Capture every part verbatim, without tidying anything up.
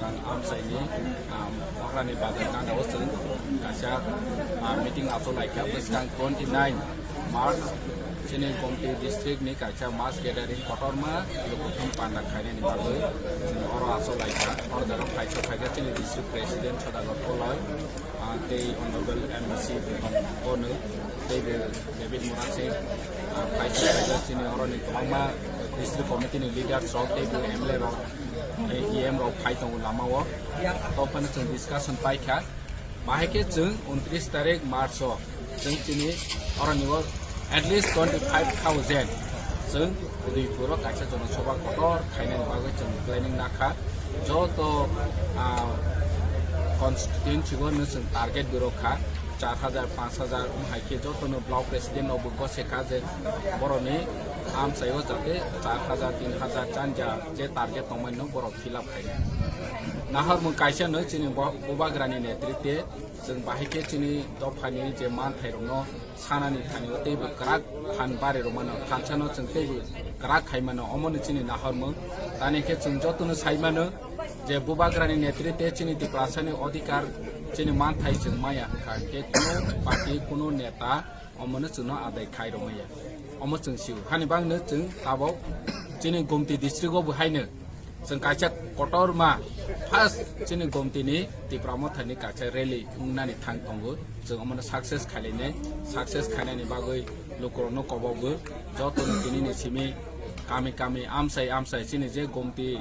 Ang amchaini, um, Hagrani Bazar gana o chwng kaisa, uh, meeting achuk laikha bwskang twenty nine March chini Gomti district ni kaisa mass gathering kotorma lukuthum panda khainani bagwi chwng oro achuk laikha. Oro jaga phaisok phaikha chini district president Sodagar Koloi, ah, tei honorable M D C Bhupan Bono, tei bo David Murasing, ah, phaisok phaikha chini oroni kwbangma district committee ni leaders rok tei bo M L A rok, tei E M rok phai tongo lama o. Tei phano chwng discussion paikha. Bahai khe chwng untris tarik March o chwng chini oroni o at least twenty five thousand chwng Udaipur o kaisa jonosobha kotor khainani bagwi chwng planning nakha. Joto, ah, constituency o no chwng target bo rwkha, char hajar, panch hajar, wng hai khe joto no block president rok bo gose kha je boroni amchai o jate char hajar, tin hajar chanja je target tongmani no borok fill up khainai. Nahar mung kaisa no chini bo-, Bubagrani netritwe chwng bahai khe chini dophani je manthai rokno sanani thani o teibo kwrak phan bari rwmano, thansa no chwng teibo kwrak khai mano, omo ni chini nahar mung. Tani khe chwng joto no sai mano je Bubagrani netritwe chini Tiprasani odhikar chini manthai chwng maya hwnkha khe kuno party, kuno neta omono chwngno adai khai rwmaya. Omo chwng sio. Hani bagwino chwng tabok chini Gomti district o bo haino chwng kaisa kotorma first chini Gomti ni Tipra Motha ni kaisa rally wngnani thang tongo. Chwng omono success khailainai, success khainani bagwi lukurokno kobokgo jotono tini ni simi kami kami amsai amsai chini je Gomti,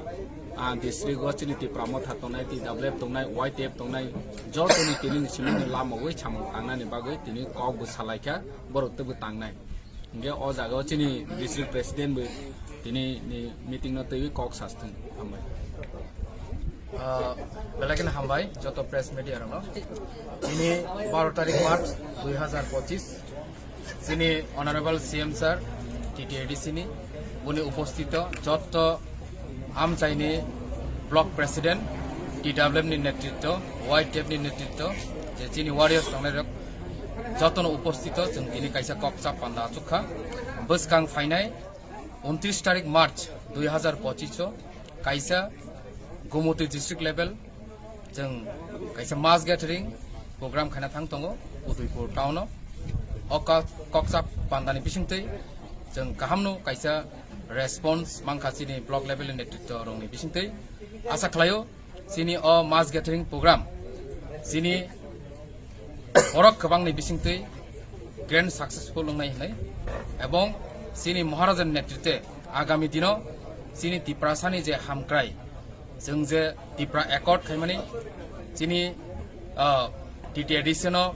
ah, district o chini Tipra Motha tongnai, T W F tongnai, Y T F tongnai, jotono tini ni simi ni lama wi samung tangnani bagwi tini kok bo salaikha. Borok teibo tangnai. Hingke o jaga o chini district president bo tini ni meeting no teiwi kok sasthung. Hambai. Ah, belai kheno hambai joto press media rokno. Tini baro tarik March dui hajar pochis, chini Honorable C M sir, T T A D C ni, boni upostito joto amchaini block president, T W F ni netritwo, Y T F ni netritwo, je chini warriors tongnai rok, jotono upostito chwng tini kaisa kok chap panda achukha. Bwskang phainai untris tarik March dui hajar pochis o kaisa Gumoti district level chwng kaisa mass gathering program khaina thang tongo Udaipur town o. O ka-, kok chap pandani bisingtwi chwng kahamno kaisa response mankha chini block level ni netritwo rokni bisingtwi. Asa khlaio chini o mass gathering program chini borok kwbangni bisingtwi grand successful wngnai hwnwi, ebong chini Maharaja ni netritwe agami dino chini Tiprasani je hamkrai, chwng je Tipra Accord khaimani, chini, ah, T T A D C no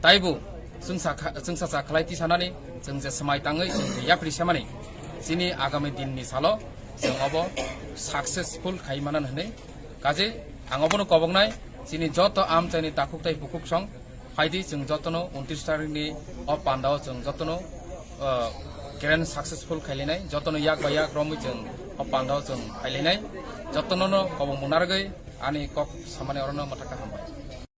taibo chwngsa kha-, chwngsa cha khlai tisanani, chwng je swmai tangwi chwng je yapri semani, chini agami din ni salo chwng obo successful khai manan hwnwi. Kaje ang obono koboknai, chini joto amchaini takhuk tai bukhuk song phaidi, chwng jotono untris tarik ni o pandao chwng jotono, ah, grand successful khailainai, jotono yak bai yak romwi chwng o pandao chwng khailainai, jotono no kobok munargwi ani kok samani orono mwthaka hambai.